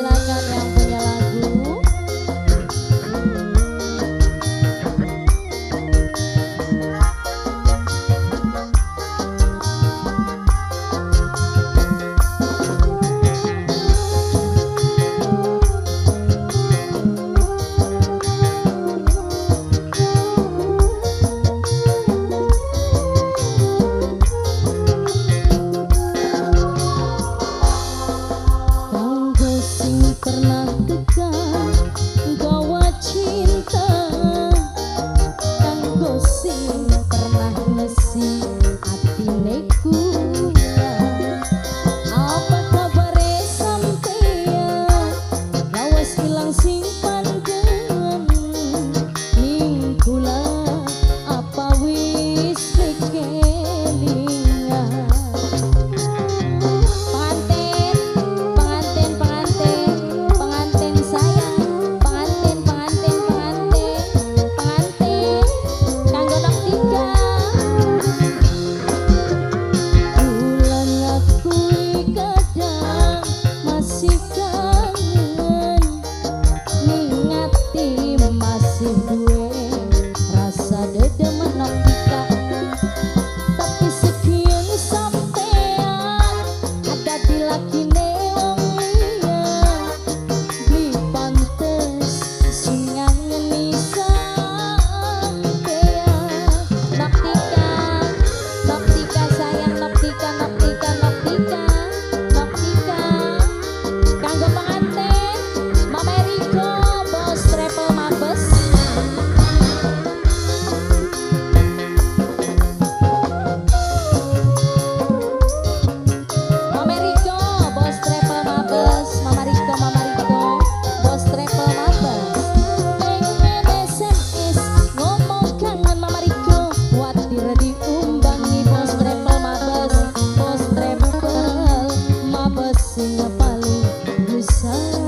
Silakan yang punya lagu. Pernah tekan gawa cinta, kanggo sing pernah ngesi atine kula. Apa kabare sampeyan lawas ilang sing panjenengan ning kula, apa wis kelingan? Pengantin, pengantin, pengantin, pengantin sayang, pengantin, pengantin, pengantin, pengantin, kanggo nok tiga. Kula ngakui kadang masih kangen, ning ati masih duwe rasa dedemen nok tiga. Tapi sekian sampean ada di lakine wong liya, beli pantes sing ngangeni sampean. Nok tika, nok tika sayang, nok tika, nok tika, nok tika, nok tika. Kanggo pengantin Mama Eriko, bos travel Mabes. Mama Riko, bos travel Mabes. Mama Riko, Mama Riko, bos travel Mabes. Pengen SMS ngomong kangen Mama Riko, kuatir diumbangi bos travel Mabes, bos travel Mabes sing paling bisa.